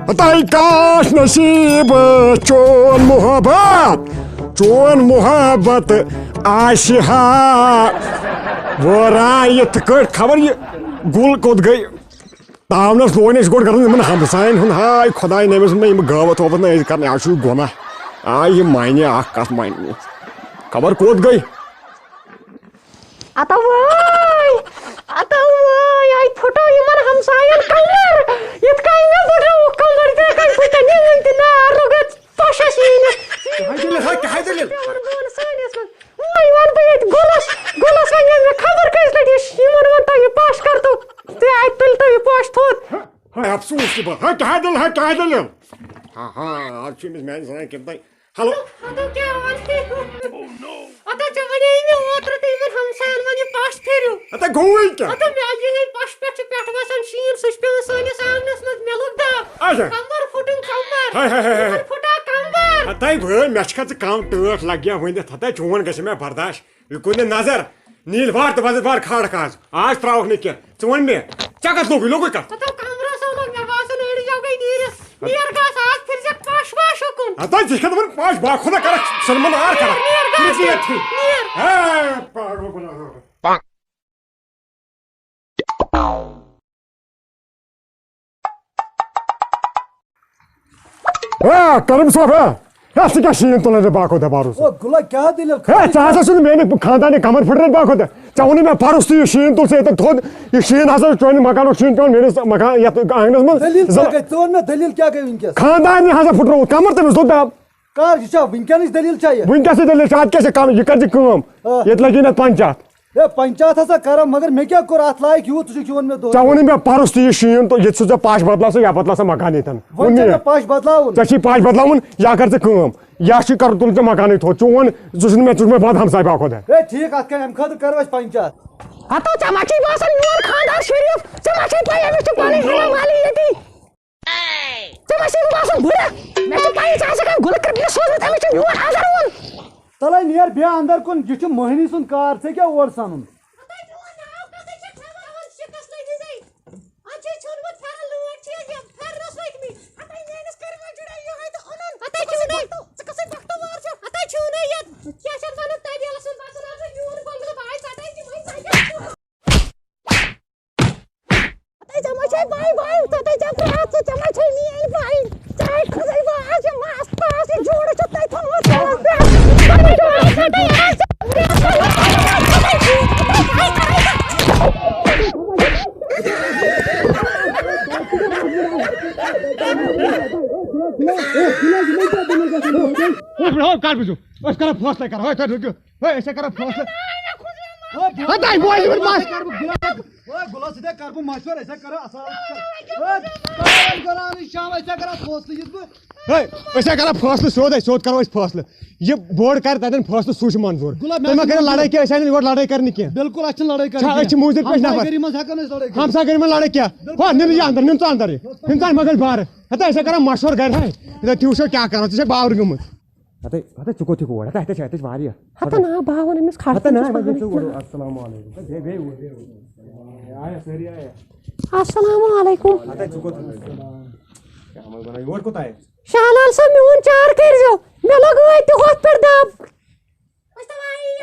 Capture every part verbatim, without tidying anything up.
تۄہہِ کاش نصیٖب چون محبت، چون محبت آسہِ ہا۔ وٲران یِتھ کٲٹھۍ خبر یہِ گُل کوٚت گٔے۔ تاونس لوگ نہٕ أسۍ گۄڈٕ کرُن یِمن ہمساین ہُنٛد، ہاے خۄداے نٔمِس نہٕ یِم گٲوتھ وٲوتھ نہٕ أسۍ کرنہِ، آز چھُ یہِ گۄناہ۔ آ، یہِ مانہِ اکھ کتھ مانہِ نہٕ۔ خبر کوٚت گٔے؟ اتو وٲے، اتو وٲے، اتہِ پھُٹو یِمن ہمساین کمر۔ یِتھ کٔنۍ مےٚ پھُٹرووُکھ کمر، تِتھے کٔنۍ پھُٹن یِمن تہِ نار روٚگت پوشس یی نہٕ۔ کیٛاہ دٔلیٖل؟ ہا، کیٛاہ دٔلیٖل؟ پیوٚن بۄن سٲنِس منٛز۔ وۄنۍ وَنہٕ بہٕ ییٚتہِ گُلَس، گُلَس وَنہِ مےٚ خبر کٔژِ لَٹہِ یہِ، یِمَن ووٚن تۄہہِ یہِ پَش کَر تو، تُہۍ اَتہِ تُلۍ تو یہِ پَش تھوٚد۔ ہا، ہا، افسوس تہِ بہٕ۔ ہا، کیٛاہ دٔلیٖل؟ ہا، کیٛاہ دٔلیٖل؟ ہا، ہا، آز چھُ أمِس میٛانہِ زَنانہِ کِنہٕ تۄہہِ۔ ہیلو۔ ہَتو کیٛاہ وَنہٕ تُہۍ؟ ہَتو ژےٚ وَنے مےٚ اوترٕ تہٕ یِمَن ہمسایَن وَن یہِ پَش پھِرِو۔ ہَتو گوٚوٕے کیٛاہ؟ ہَتو مےٚ یِہوٚے پَش پٮ۪ٹھ چھُ پٮ۪ٹھٕ وَسان شیٖن، سُہ چھُ پٮ۪وان سٲنِس آنٛگنَس منٛز، مےٚ لوٚگ دَب۔ اچھا۔ کَمبَر پھُٹُن کَمبَر۔ ہاے، ہاے، ہاے، ہاے۔ یِمَن پھُٹا کَمبَر۔ ہَتاے بٲے، مےٚ چھِ کھژٕ کَم ٹٲٹھ لَگہِ ہا ؤنِتھ، ہَتاے چون گژھِ مےٚ برداش۔ یہِ کُنہِ نظر، نیٖل وار تہٕ وۄزٕلۍ وار کھالکھ آز۔ آز ترٛاوَکھ نہٕ کینٛہہ۔ ژٕ وَن مےٚ، ژےٚ کَتھ لوٚگُے، لوٚگُے کَتھ؟ ہَتو کَمرَس آو لوٚگ مےٚ باسان أڑۍ جاے گٔے نیٖرِتھ۔ نیٖر گژھ آز پھِرِ زِ پَش وَش اُکُن۔ ہَتاے ژٕ چھَکھ دَپان پَش با خۄدا کَرَکھ سَلمان آر کَرَکھ۔ نیٖر گژھ، نیٖر۔ ہے، پاگل گۄناہ۔ ہے، کرم صٲب، ہے، ہے، ژٕ کیٛاہ شیٖن تُلان ژےٚ باقو دَپارُس؟ او، گُلا، کیٛاہ دٔلیٖل؟ ہے، ژےٚ ہسا چھُنہٕ میٛانہِ خانٛدارنہِ کمر پھٕٹرٲوِتھ باقو تہِ۔ ژےٚ ووٚنُے مےٚ پَرُس تہِ یہِ شیٖن تُل ژےٚ ییٚتٮ۪ن تھوٚد۔ یہِ شیٖن ہسا چھُ چٲنِس مکانُک شیٖن پٮ۪وان میٛٲنِس مکان، یَتھ آنٛگنَس منٛز۔ دٔلیٖل زَن کیٛاہ گٔے؟ ژٕ وَن مےٚ دٔلیٖل کیٛاہ گٔے وٕنکیٚس؟ خانٛدارنہِ ہسا پھٕٹرووُتھ کمر، تٔمِس دوٚپ دَب۔ کر یہِ چھا وٕنکیٚنٕچ دٔلیٖل چھا یہِ؟ وٕنکیٚسٕے دٔلیٖل چھِ، اَتھ کیٛاہ چھِ کَم، یہِ کَتہِ چھِ کٲم؟ آ۔ ییٚتہِ لَگی نہ پنچات۔ ہے، پنچات ہسا کرو، مگر مےٚ کیٛاہ کوٚر اَتھ لایق یوٗت، ژٕ چھُکھ یِوان مےٚ دۄہَس؟ ژےٚ ووٚنُے مےٚ پَرُس تہِ یہِ شیٖن تہٕ ییٚتہِ سُہ ژےٚ پَش بدلاو سا، یا بدلاو سا مکانٕے تَن۔ وۄنۍ ووٚن چھا مےٚ مےٚ۔ پَش بدلاوُن؟ ژےٚ چھُے پَش بدلاوُن، یا کر ژٕ کٲم، یا چھُے کَرُن تُلُن ژےٚ مکانٕے تھوٚد۔ چون، ژٕ چھُکھ نہٕ مےٚ، ژٕ چھُکھ مےٚ بد ہمساے باقو دَ۔ ہے، ٹھیٖک، اَتھ کیٛاہ، اَمہِ خٲطرٕ کرو أسۍ پنچات۔ ہتو، ژےٚ ما چھے باسان میون خاندار شریٖف؟ ژےٚ ما چھے پَے أمِس چھِ پَنٕنۍ ہنا والی ییٚتی؟ ژےٚ ما چھے باسان بُرٕ؟ مےٚ چھِ پَیی ژےٚ آسَکھ أمۍ گُلہٕ کٔرِتھ مےٚ سوٗزمُت، أمِس چھُ میون اَزَر وول۔ تَلَے نیر بیٚہہ اَندَر کُن، یہِ چھُ مۄہنی سُنٛد کار، ژےٚ کیٛاہ اورٕ سَنُن؟ ہتاے میون ناو کَتھ چھِ تھاوان؟ شِکَس لٔجِس ہے۔ اَتھ چھِ ژھیوٚنمُت پھٮ۪رَن لٲر چھِ یَتھ پھٮ۪رنَس ؤتھمٕتۍ۔ ہتاے میٛٲنِس کَرِ وۄنۍ جُڑے یِہوٚے تہٕ اوٚنُن۔ ہتاے چھُو نَے۔ ژٕ کَسٕے بختہٕ وار چھَکھ؟ ہتاے چھُو نَے یَتھ کیٛاہ چھِ اَتھ وَنان تَبیلَس منٛز بَسُن آسان میون بنٛگلہٕ بہٕ آیہِ ژَٹَے تِمَے ژَٹَے۔ تۄہہِ ژےٚ ما چھے پَے، پَے، ژےٚ تۄہہِ ژےٚ پرٛٮ۪تھ ژٕ، ژےٚ ما چھے میٛٲنۍ پَے؟ ژےٚ ہے کھٔژٕے واز یہِ مَس پاس، یہِ جوڑٕ چھُ تۄہہِ تھوٚمُت۔ کر بوٗزِو، أسۍ کرو فٲصلہٕ، کرو، ہے، تُہۍ رُکِو۔ ہے، أسۍ ہے کرو فٲصلہٕ۔ ہے، تۄہہِ بوزِو وۄنۍ مَس۔ ہے، گُلہٕ سۭتۍ ہے کرٕ بہٕ مَشوَرٕ، أسۍ ہے کرو اَصٕل۔ ہے، تۄہہِ وۄنۍ کران شام، أسۍ ہے کرو فٲصلہٕ، یُس بہٕ۔ ہے، أسۍ ہے کرو فٲصلہٕ سیوٚد، ہے، سیوٚد کرو أسۍ فٲصلہٕ۔ یہِ بوٚڑ کرِ تَتٮ۪ن فٲصلہٕ، سُہ چھُ منظوٗر۔ گُلہٕ، مےٚ تُہۍ ما چھُنہٕ کٔرِو لڑٲے کینٛہہ، أسۍ آیہِ نہٕ یور لڑٲے کرنہِ کینٛہہ۔ بِلکُل، اَسہِ چھِنہٕ لڑٲے کرٕنۍ چھا، أسۍ چھِ کینٛہہ۔ موٗجوٗد پٲٹھۍ نفر۔ ہمسایہِ گٔری منٛز ہٮ۪کو نہٕ أسۍ لڑٲے کٔرِتھ۔ ہمسایہِ گٔری منٛز لڑٲے کیٛاہ؟ بِلکُل۔ ہا، نِنہٕ یہِ اندر، نِنہٕ ژٕ اندر یہِ۔ نِنہٕ ژٕ اندر، أسۍ ہے کرو مَشوَرٕ گرِ، ہے۔ یہِ تُہۍ وٕچھو کیٛاہ کرو، ژٕ چھَکھ باورٕے گوٚمُت۔ ہتے، ہتے، ژٕ کوٚت چھُکھ اور؟ ہتے، ہتے چھِ، ہتے چھِ واریاہ۔ ہتے نا، بہٕ ہاوَن أمِس کھَٹھ، ہتے نا، تٔمِس چھُ ہتے پَہَن ژٕ اور۔ اَسَلامُ علیکُم۔ ہے، بیٚیہِ، بیٚیہِ اور، بیٚیہِ اور۔ آیا سٲری آیا؟ اَسَلامُ علیکُم۔ ہتے ژٕ کوٚت؟ کیٛاہ وَنان، یور کوٚت آیہِ؟ شاہ لال صٲب، میون چار کٔرۍزیو۔ مےٚ لوٚگ أتۍ تہِ ہۄتھ پٮ۪ٹھ دَب۔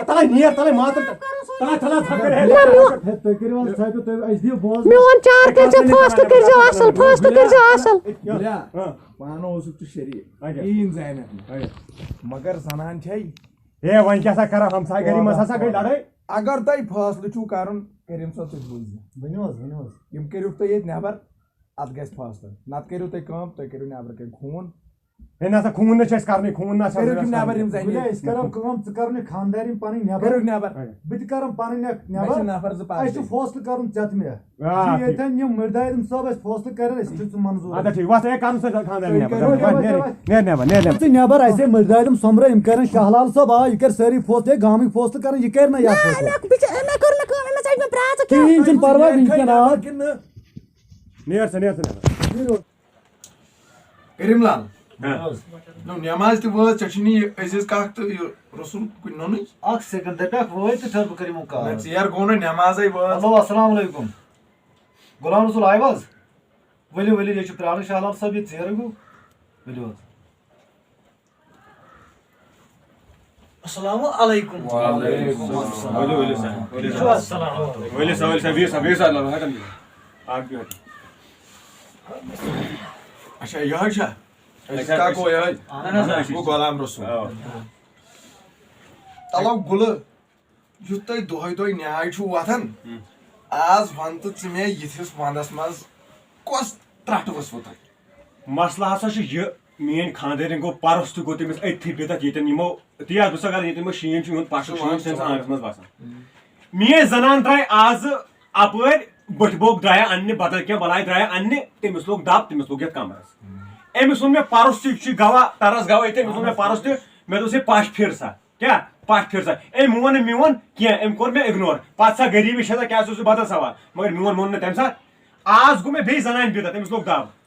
تَلَے نیر، تَلَے ماتُم۔ تَلَے، تَلَے، ژھۄپہٕ کٔرِتھ۔ نہ، میون ہے، تُہۍ کٔرِو حظ ژھۄپہٕ، تُہۍ، أسۍ دِیِو بوزنہٕ۔ میون چار کٔرۍزیو، فٲصلہٕ کٔرۍزیو اَصٕل، فٲصلہٕ کٔرۍزیو اَصٕل۔ گُلیا، ہاں۔ پانہٕ اوسُکھ ژٕ شریٖک، اچھا۔ کِہیٖنۍ زانکھ نہٕ۔ اچھا۔ مگر زنان چھے۔ ہے، وۄنۍ کیٛاہ سا کرو، ہمسایہِ گٔری منٛز ہسا گٔے لڑٲے۔ اگر تۄہہِ فٲصلہٕ چھُو کرُن، کٔرِو سا تُہۍ بوٗزِو۔ ؤنِو حظ، ؤنِو حظ۔ یِم کٔرِو تُہۍ ییٚتہِ نٮ۪بر، اَتھ گژھِ فٲصلہٕ۔ نتہٕ کٔرِو تُہۍ کٲم، تُہۍ کٔرِو نٮ۪برٕ کَنہِ خوٗن۔ ہے، نہ سا، خوٗن نہ چھِ اَسہِ کَرنٕے، خوٗن نہ سا کٔرِو چھُنہٕ تِم اَسہِ نٮ۪بر کَرنٕے۔ یِم زَنہِ۔ گُلے، أسۍ کَرو کٲم، ژٕ کَرُن یہِ خانٛدارِنۍ پَنٕنۍ نٮ۪بر۔ کٔرِو نٮ۪بر۔ بہٕ تہِ کَرَن پَنٕنۍ اَکھ مےٚ چھِ نٮ۪بر۔ نفر زٕ پانہٕ اَسہِ چھُ تہِ۔ فٲصلہٕ کَرُن ژےٚ تہٕ مےٚ۔ آ، یہِ چھِ ٹھیٖک۔ ییٚتٮ۪ن یِم مٔردۍ آدم صٲب اَسہِ فٲصلہٕ کَرن، أسۍ چھِ ژٕ منظوٗر۔ اَدٕ ٹھیٖک، وَس ہے، کَرُن سۭتۍ خانٛدارِنۍ تُہۍ نٮ۪بر۔ کٔرِو نٮ۪بر، وۄنۍ نٮ۪بر، تھوڑا۔ نٮ۪بر، نٮ۪بر، نٮ۪بر۔ ژٕ نٮ۪بر، اَسہِ ہے مٔردۍ آدم سۄمبرٲے، یِم کَرن شاہ لال صٲب، آ، یہِ کَرِ سٲری فٲصلہٕ، ہے، گامٕکۍ فٲصلہٕ کَرن، یہِ کَرِ نہ یَتھ نہ، فٲصلہٕ۔ مےٚ بہٕ چھِ-، مےٚ کٔر نہٕ کٲم، أمِس اَتہِ مےٚ پرٛاژھ کیٛاہ؟ کِہیٖنۍ چھُنہٕ پَرواے، وٕنکٮ۪ن آو۔ کِنہٕ نیر سا، نیر سا، نیر سا۔ کریٖم لال۔ ہاں۔ نو نماز تہِ وٲژ، ژےٚ چھُے نہٕ یہِ عزیز کاک تہٕ یہِ رسول کُنہِ نوٚنُے۔ اکھ سیکنڈ، دَپہِ اکھ وٲے تہٕ پھِرٕ بہٕ کَرٕ یِمو کال۔ نہ، ژیر گوٚو نہ، نمازے وٲژ۔ ہیلو، السلام علیکم۔ غلام رسول آیو حظ؟ ؤلِو، ؤلِو، ییٚتہِ چھُ پرٛارُن شاہ لال صٲب، ییٚتہِ ژیٖرٕے گوٚو۔ ؤلِو حظ۔ السلام علیکم۔ وعلیکم السلام۔ ؤلِو، ؤلِو سا، ؤلِو سا۔ السلام علیکم۔ ؤلِو سا، ؤلِو سا، بِہِو سا، بِہِو سا، لَبہٕ ہَتَن بِہِو۔ اَکھ بِہِو۔ اچھا، یِہوٚے چھا؟ اَسہِ اچھا، کاکو اچھا۔ یِہوٚے۔ اَہَن حظ، اَہَن حظ۔ گوٚو غلام رسول۔ آ۔ تَلو گُلہٕ۔ یُتھ تُہۍ دۄہے دۄہے نیاے چھُو وۄتھان، ہم۔ آز وَن تہٕ ژٕ مےٚ، یِتھِس وَندَس منٛز کۄس ترٛٹھ ؤژھوٕ تۄہہِ؟ مسلہٕ ہسا چھُ یہِ، میٛٲنۍ خانٛدٲرِنۍ گوٚو پَرُس تہِ گوٚو تٔمِس أتھی بِدعت، ییٚتٮ۪ن یِمو، تی حظ بہٕ چھُسا کران، ییٚتٮ۪ن یِمو شیٖن چھُ یِوان، پَش چھُ سُہ شیٖن وَن، سٲنِس سُہ وَن۔ آنٛگنَس منٛز وَسان۔ ہم۔ میٛٲنۍ زنان درٛاے آزٕ اَپٲرۍ، بٔٹھۍ بوٚک درٛایہِ اَننہِ، بدل کینٛہہ بَلاے درٛایہِ اَننہِ، تٔمِس لوٚگ دَب، تٔمِس لوٚگ یَتھ کَمرَس۔ ہم۔ أمِس ووٚن مےٚ پَرُس تہِ، یہِ چھُ گواہ، ٹَرَس گواہ، أتھۍ، أمِس ووٚن مےٚ پَرُس تہِ، مےٚ دوٚپُس، "ہے پَش پھِر سا۔" کیٛاہ؟ پَش پھِر سا۔ أمۍ مون نہٕ میون کینٛہہ، أمۍ کوٚر مےٚ اِگنور۔ پَتہٕ سا غریٖبی چھےٚ سا، کیٛاہ سا اوس سُہ بدل سوال؟ مگر میون مون نہٕ تَمہِ ساتہٕ۔ آز گوٚو مےٚ بیٚیہِ زنانہِ بِدعت، أمِس لوٚگ دَب۔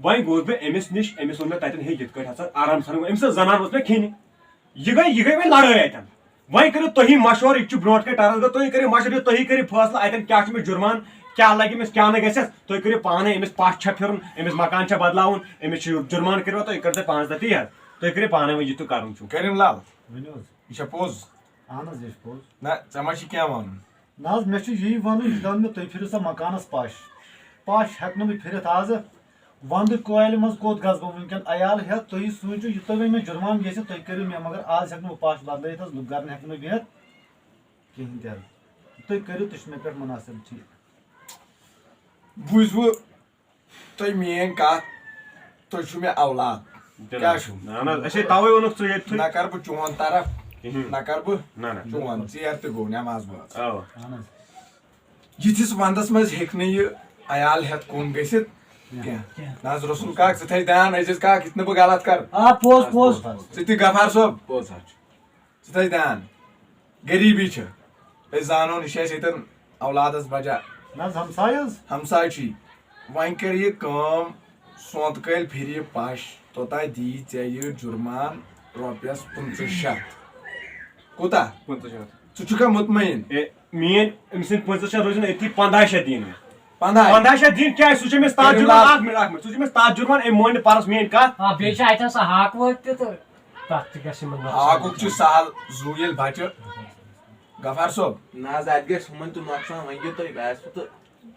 وۄنۍ گوٚوُس بہٕ أمِس نِش، أمِس ووٚن مےٚ تَتٮ۪ن، "ہے، یِتھ کٲٹھۍ ہسا آرام سان"، أمۍ سٕنٛز زنان ٲس مےٚ کھیٚنہِ۔ یہِ گٔے، یہِ گٔے وۄنۍ لڑٲے اَتٮ۪ن۔ وۄنۍ کٔرِو تُہی مشورٕ، یہِ تہِ چھُ برونٛٹھ کَنہِ ٹَرَس گوٚو، تُہی کٔرِو مشورٕ، تُہی کٔرِو فٲصلہٕ، اَتٮ۪ن کیٛاہ چھُ أمِس جُرمان، کیٛاہ لَگہِ أمِس، کیٛاہ نہٕ گژھٮ۪س۔ تُہۍ کٔرِو پانَے أمِس پَش چھا پھِرُن، أمِس مکان چھا بدلاوُن، أمِس چھُ جُرمان کٔرِوا تُہۍ، یہِ کٔرِو تُہۍ پانَس تَتی حظ۔ تُہۍ کٔرِو پانَے وۄنۍ یہِ تُہۍ کَرُن چھُو۔ کٔرِم لال، ؤنِو حظ۔ یہِ چھا پوٚز؟ اَہَن حظ، یہِ چھُ پوٚز۔ نہ، ژےٚ ما چھِ کینٛہہ وَنُن؟ نہ حظ، مےٚ چھُ یی وَنُن، یہِ دَپ مےٚ تُہۍ پھِرِو سا مکانَس پَش۔ پَش ہٮ۪کہٕ نہٕ بہٕ پھِرِتھ آزٕ۔ وَندٕ کالہِ منٛز کوٚت گژھٕ بہٕ وٕنکٮ۪ن عیال ہٮ۪تھ؟ تُہۍ سوٗنٛچِو، یہِ تُہۍ وۄنۍ مےٚ جُرمان گژھِ، تُہۍ کٔرِو مےٚ، مگر آز ہٮ۪کہٕ نہٕ بہٕ پَش بدلٲیِتھ حظ، لُکھ گَرٕ نہٕ ہٮ۪کہٕ نہٕ بہٕ بِہِتھ کِہیٖنۍ تہِ حظ۔ تُہۍ کٔرِو، تُہۍ چھِو مےٚ پٮ۪ٹھ مُنٲسِب، ٹھیٖک۔ بوٗزِو، تُہۍ میٲنۍ کتھ، تُہۍ چھِو مےٚ اولاد۔ جِناب۔ کیٛاہ چھِو؟ اہن حظ، اَسے تَوَے ووٚنُکھ ژٕ ییٚتہِ تھُے۔ نہ کر بہٕ چون طرف، کِہیٖنۍ۔ نہ کر بہٕ نہ، نہ۔ چون۔ ژیر تہِ گوٚو نٮ۪ماز بٲژ۔ اَوا۔ اہن حظ۔ یِتھِس ونٛدس منٛز ہیٚکہِ نہٕ یہِ عیال ہٮ۪تھ کُن گٔژھِتھ کینٛہہ۔ کینٛہہ۔ نہ حظ، رسول کاک، ژٕ تھٲے دیان، عزیز کاک، یہِ تہِ نہٕ بہٕ غلط کرٕ۔ آ، پوٚز، پوٚز۔ ژٕ تہِ غفار صٲب۔ پوٚز حظ چھُ۔ ژٕ تھٲے دیان، غریٖبی چھِ۔ أسۍ زانون، یہِ چھِ اَسہِ ییٚتٮ۪ن اولادس بجا۔ نہ حظ، ہمساے حظ۔ ہمساے چھُے۔ وۄنۍ کر یہِ کٲم، سونتہٕ کٲلۍ پھِرِ یہِ پش، توٚتام دی ژےٚ یہِ جُرمان رۄپیس پٕنٛژٕہ شیٚتھ۔ کوٗتاہ؟ پٕنٛژٕہ شیٚتھ۔ ژٕ چھُکھا مطمئن؟ اے، میٲنۍ أمۍ سٕنٛدۍ پٕنٛژٕہ شیٚتھ روزن أتھی، پنٛداہ شیٚتھ دِنۍ مےٚ۔ پنٛداہ؟ پنٛداہ شیٚتھ دِنۍ کیٛازِ؟ سُہ چھُ أمِس تتھ کٔرِو جُرمان، لال۔ اکھ مِنٹ، اکھ مِنٹ، سُہ چھُ أمِس تتھ جُرمان، أمۍ مون نہٕ پرُس میٲنۍ کتھ۔ آ، بیٚیہِ چھِ اتہِ آسان ہاکہٕ وٲتۍ تہِ تہٕ تتھ تہِ گژھِ یِمن نۄقصان۔ ہاکُک چھُ سہل، زُو ییٚلہِ بچہِ۔ غفار صٲب۔ نہ حظ، اتہِ گژھِ ہُمن تہِ نۄقصان، وۄنۍ یہِ تۄہہِ باسِوٕ تہٕ۔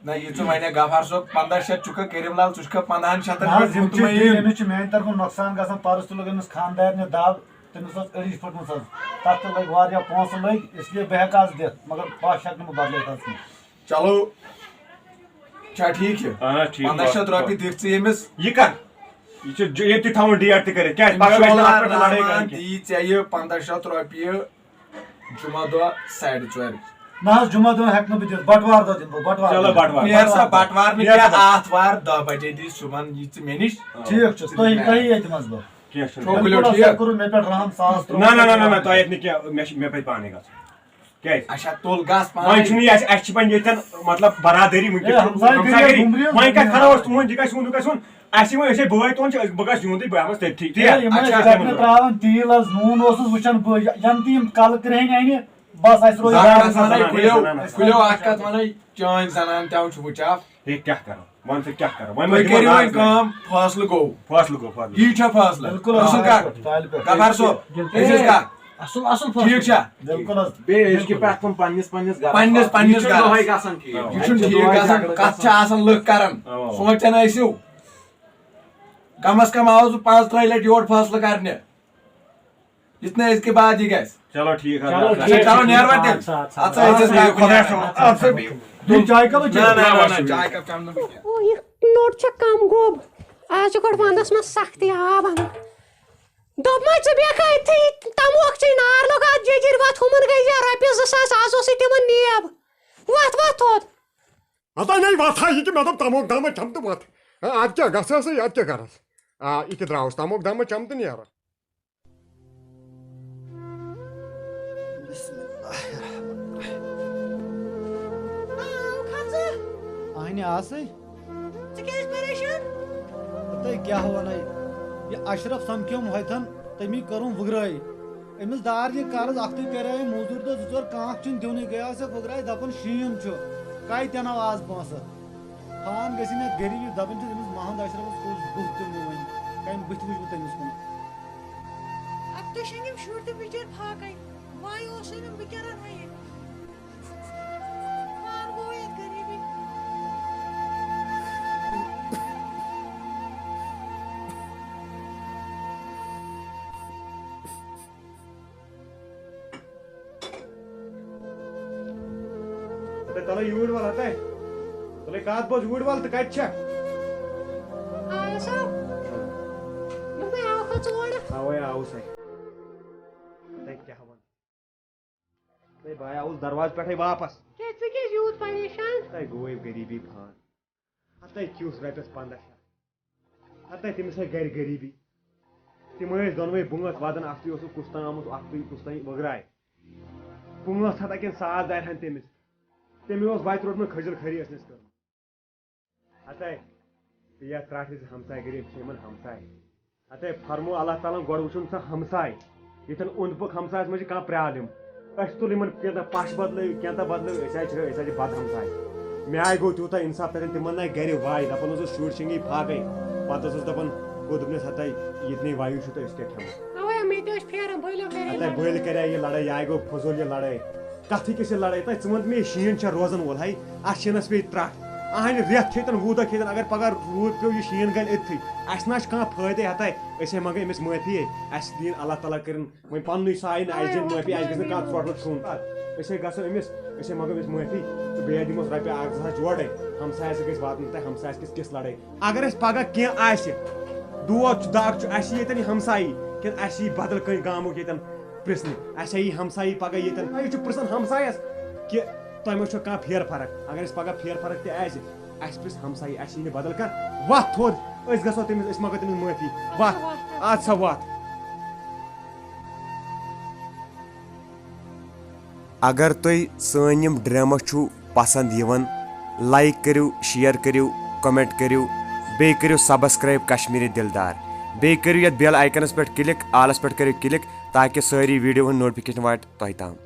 نہ، یہِ ژٕ ونے غفار صٲب، پنٛداہ شیٚتھ چھُکھا کٔرِم لال، ژٕ چھُکھا پنٛداہن شیٚتن نہ حظ، پٮ۪ٹھ یِم چھِ مطمئن؟ دِنۍ، أمِس چھُ میانہِ طرفہٕ نۄقصان گژھان، پرُس تہِ لوٚگ أمِس خانٛدارنہِ دب، تٔمِس ٲس أڑِج پھٔٹمٕژ حظ، تتھ تہِ لٔگۍ واریاہ پونٛسہٕ لٔگۍ، اس لیے بہٕ ہٮ۪کہٕ آز دِتھ، مگر پش ہٮ۪کہٕ نہٕ بہٕ بدلٲیِتھ حظ کینٛہہ۔ چلو، چھا ٹھیٖک یہِ؟ اہن حظ، ٹھیٖک، پنٛداہ شیٚتھ بس، رۄپیہِ بس۔ دِکھ ژٕ ییٚمِس۔ یہِ کر؟ یہِ چھُ ج-، ییٚتہِ تھاوُن ڈیٹ تہِ کٔرِتھ۔ کیٛازِ؟ پگاہ گژھِ نہٕ اِنشاءاللہ اَتھ پٮ۪ٹھ لڑٲے الرحمن کَرٕنۍ کینٛہہ۔ دی ژےٚ یہِ پنٛداہ شیٚتھ رۄپیہِ جمعہ دۄہ ساڑِ ژورِ۔ نہ حظ، جمعہ دۄہ ہٮ۪کہٕ نہٕ بہٕ دِتھ، بٹوار دۄہ دِمہٕ بہٕ، بٹوار چلو، دۄہ۔ بٹوار۔ نیر سا، بٹوار نہٕ نیر کینٛہہ، سا۔ آتھوار دَہ بجے دی صُبحن یی ژٕ مےٚ نِش۔ ٹھیٖک چھُ، تُہۍ، تُہی ییٚتہِ منٛز بہٕ۔ کینٛہہ چھُنہٕ۔ ٹھوکہٕ لیوٚٹ بِلکُل حظ، ٹھیٖک۔ تۄہہِ کوٚروٕ مےٚ پٮ۪ٹھ رحم، ساس نہ، نہ، نہ، نہ، نہ، تۄہہِ اَتہِ نہٕ کینٛہہ، مےٚ چھِ، مےٚ پَزِ پانَے گژھُن۔ کیٛازِ؟ اچھا، تُل گژھ پانَے۔ وۄنۍ چھُنہٕ یہِ اَسہِ، اَسہِ چھِ وۄنۍ ییٚتٮ۪ن، مطلب، برادٔری وٕنکیٚس ہے، چھِ ہمساے گٔے ہمساے گٔے۔ گٔے۔ بُمرِ حظ وۄنۍ کَتہِ بُمرِ۔ کھَرو أسۍ تُہُنٛد، یہِ گژھِ یِہُنٛدُے گژھُن۔ اَسہِ چھِ وۄنۍ، أسۍ ہے بٲے تُہُنٛد چھِ، أسۍ، بہٕ گژھٕ یِہُنٛدُے، بہٕ ہٮ۪مَس تٔتھی۔ تی ہے، حظ؟ یِمَن اچھا۔ ٲسۍ ژَٹنہٕ ترٛاوان تیٖل حظ، نوٗن اوسُس وٕچھان بہٕ، ینہٕ تہِ یِم کَلہٕ کرٛہِنۍ اَنہِ، بَس اَسہِ روزِ زنان، گاڈَس زنان، منٛز۔ کُلٮ۪و، زنان، زنان۔ کُلٮ۪و اَکھ کَتھ وَنَے، چٲنۍ زنان تہِ چھُ وٕچھاو۔ ہے، کیٛاہ کَرو؟ وۄنۍ ژٕ کیٛاہ کَرو؟ وۄنۍ ما تُہۍ دِمو کٔرِو وۄنۍ ناز وۄنۍ؟ کٲم، فٲصلہٕ گوٚو۔ فٲصلہٕ گوٚو، فٲصلہٕ۔ یی چھا فٲصلہٕ؟ بِلکُل حظ۔ رسول کاک، طالبہِ۔ غفار صٲب، بِلکُل۔ عزیز کاک، اصل، اصل فٲصلہٕ۔ ٹھیٖک چھا؟ بِلکُل حظ۔ بیٚیہِ أزکہِ بِلکُل۔ پٮ۪ٹھ کُن پننِس، پننِس گرس پننِس، منٛز۔ پننِس یہِ چھُنہٕ گرس۔ دۄہے گژھان کینٛہہ۔ یہِ چھُنہٕ ٹھیٖک گژھان۔ کتھ چھِ آسان لُکھ کران۔ اَوا۔ سونٛچان ٲسِو۔ کم از کم آوُس بہٕ پانٛژھ ترٛہہِ لٹہِ یور فٲصلہٕ کرنہِ۔ یُتھ نہٕ أزکہِ بعد یہِ گژھِ۔ چلو ٹھیٖک حظ۔ چلو اچھا، ٹھیٖک چلو چھُ۔ نیر وۄنۍ تیٚلہِ۔ اچھا، اچھا۔ اَدٕ سا، اچھا، أسۍ ٲسۍ بِہِو خۄدایَس حوالہٕ۔ اَدٕ سا بِہِو۔ بیٚیہِ چاے کَپا نہ، چیٚیِو؟ نہ، نہ، نہ، چاے کَپ چَمہٕ نہٕ بہٕ کینٛہہ۔ او، یہِ نوٚٹ چھےٚ کَم گوٚب۔ آز چھُ گۄڈٕ وَندَس منٛز سَختی آب اَنان۔ دوٚپمَے ژٕ بیٚہہ أتھی، تَموکھ چے نار لوٚگ اَتھ جیجِر وَتھ، ہُمَن گٔے یا رۄپیَس زٕ ساس، آز اوسُے تِمَن نیب۔ وَتھ، وَتھ تھوٚد۔ ہَتَے نَے وَتھ ہا یہِ کہِ مےٚ دوٚپ تَموکھ دامہ چَمہٕ تہٕ وَتھ۔ ہا، اَدٕ کیٛاہ گژھٕ ہسا، اَدٕ کیٛاہ کَرَس؟ آ، یہِ کہِ درٛاوُس تَموکھ دامہ چَمہٕ تہٕ نیرٕ۔ بسم اللہ الرحمن الرحیم۔ آو کھژٕ۔ اہنہِ آسٕے۔ ژٕ کیٛازِ پریشان؟ تۄہہِ کیٛاہ وَنَے؟ یہِ اشرف سمکھیوم ہوٚتھن، تٔمی کٔرٕم وُگرٲے۔ أمِس دار یہِ قرض، اَکھتُے کریٛاے أمۍ موٚزوٗرۍ دۄہ زٕ ژور، کانٛہہ چھُنہٕ دِونٕے، گٔیاو سا وُگراے، دَپان شیٖن چھُ۔ کَے تہِ اَنو آز پونٛسہٕ؟ پان گٔژھِنۍ یَتھ غریٖبی، دَپان چھِس أمِس محمد اشرفس کوٚرُس بُتھ تہِ مُہٕنۍ، کمہِ بٕتھِ وٕچھ بہٕ تٔمِس کُن؟ اب تُہۍ چھِنہٕ یِم شُرۍ تہِ بِچٲرۍ فاقے، وۄنۍ اوس أمۍ بہٕ کیٛاہ رَنہٕ ہا یہِ؟ پان گوٚو ییٚتہِ غریٖبی۔ تَلے، تَلے یوٗرۍ وَل، ہَتَے۔ تَلے کَتھ بوز، یوٗرۍ وَل تہٕ کَتہِ چھےٚ؟ آیَس ہا۔ دوٚپمَے آوکھا ژٕ اورٕ؟ اَوَے آوُس ہے۔ تَتہِ کیٛاہ وَن؟ ہے، بہٕ آوُس دروازٕ پٮ۪ٹھَے واپَس۔ کیٛازِ ژٕ کیٛازِ یوٗت پریشان؟ ہے، گوٚوُے غریٖبی فان۔ ہَتَے کیُس رۄپیَس پنٛداہ شیٚتھ۔ ہَتَے تٔمِس ہے گَرِ غریٖبی۔ تِم ٲسۍ دۄنوَے بٲژ وَدان، اَکھتُے اوسُکھ کُستام آمُت، اَکھتُے کُستام وٕگراے۔ پانٛژھ ہَتھ ہا کِنہٕ ساس دَرِ ہَن تٔمِس۔ تٔمۍ اوس وَتہِ روٚٹمُت کھٔجِر کھٔری ٲسنَس کٔرمٕژ۔ ہَتَے، ژٕ یَتھ ترٛٹھ زِ ہمساے غریٖب چھِ یِمَن ہمساے۔ ہَتَے، فرمو اللہ تعالیٰ ہَن گۄڈٕ وٕچھُن سا ہمساے۔ ییٚتٮ۪ن اوٚنٛد پوٚک ہمسایَس منٛز چھِ کانٛہہ پرٛابلِم۔ أسۍ تُل یِمَن کینٛژھا پَش بدلٲیِو، کینٛژھا بدلٲیِو، أسۍ حظ چھِ، أسۍ حظ چھِ بد ہمساے۔ مےٚ آے گوٚو تیوٗتاہ اِنصاف تَتٮ۪ن، تِمَن نَے گَرِ واے، دَپان اوسُس شُرۍ شِنٛگی پھاکَے۔ پَتہٕ اوسُس دَپان، گوٚو دوٚپنَس، ہَتَے، یہِ تہِ نَے وایِو چھُ تہٕ أسۍ کیٛاہ کھٮ۪مو؟ اَوَے، مےٚ تہِ ٲسۍ پھیران، بٔلۍ کَرے ہَتَے، لَڑٲے۔ بٔلۍ کَرے یہِ لَڑٲے، یہِ آے گوٚو فضوٗل یہِ لَڑٲے۔ کَتھٕے کِژھ یہِ لَڑٲے؟ تۄہہِ ژٕ وَن مےٚ، یہِ شیٖن چھا روزان وول ہے؟ اَتھ شیٖنَس پیٚیہِ ترٛٹھ۔ اَہَنہِ رٮ۪تھ کھیٚتَن، وُہ دۄہ کھیٚتَن، اگر پَگاہ روٗد پیوٚو، یہِ شیٖن گَلہِ أتتھٕے۔ اَسہِ نہ چھُ کانٛہہ فٲیدَے ہَتَے۔ أسۍ ہے منٛگو أمِس معٲفی ہے۔ اَسہِ دِیِن اللہ تعالیٰ کٔرِن وۄنۍ پَننُے سُہ آیہِ نہٕ، اَسہِ دِیِن معٲفی، اَسہِ گژھِ نہٕ کانٛہہ ژھۄٹھ وۄٹھ کھیوٚن۔ أسۍ ہے گژھو أمِس، أسۍ ہے منٛگو أمِس معٲفی تہٕ بیٚیہِ دِموس رۄپیہِ اَکھ زٕ ہَتھ جوڑَے۔ ہمسایَس سۭتۍ گژھِ واتُن تۄہہِ ہمسایَس کِژھ، کِژھ لَڑٲے۔ اگر اَسہِ پَگاہ کینٛہہ آسہِ، دود چھُ، دَگ چھُ، اَسہِ یی ییٚتٮ۪ن یہِ ہمسایی کِنہٕ اَسہِ یی بدل کٲنٛسہِ گامُک ییٚتٮ۪ن پرٛژھنہِ؟ اَسہِ یی ہمسایی پَگاہ ییٚتٮ۪ن، یہِ چھُ پرٛژھان ہمسایَس کہِ تۄہہِ ما چھو کانٛہہ پھیر فرق؟ اگر اَسہِ پَگاہ پھیر فرق تہِ آسہِ، اَسہِ پرٛژھ ہمسایی، اَسہِ یی نہٕ بدل کانٛہہ۔ وَتھ تھوٚد، أسۍ گژھو تٔمِس، أسۍ منٛگو تٔمِس معٲفی۔ وَتھ، اَدٕ سا وَتھ۔ اگر تۄہہِ سٲنۍ یِم ڈرامہ چھُو پسند یِوان، لایک کٔرِو، شیئر کٔرِو، کمنٹ کٔرِو، بیٚیہِ کٔرِو سبسکرائب کشمیری دلدار، بیٚیہِ کٔرِو یتھ بیل آیکنس پٮ۪ٹھ کلک، آلس پٮ۪ٹھ کٔرِو کلک، تاکہ سٲری ویڈیو ہُنٛد نوٹیفکیشن واتہِ تۄہہِ تام۔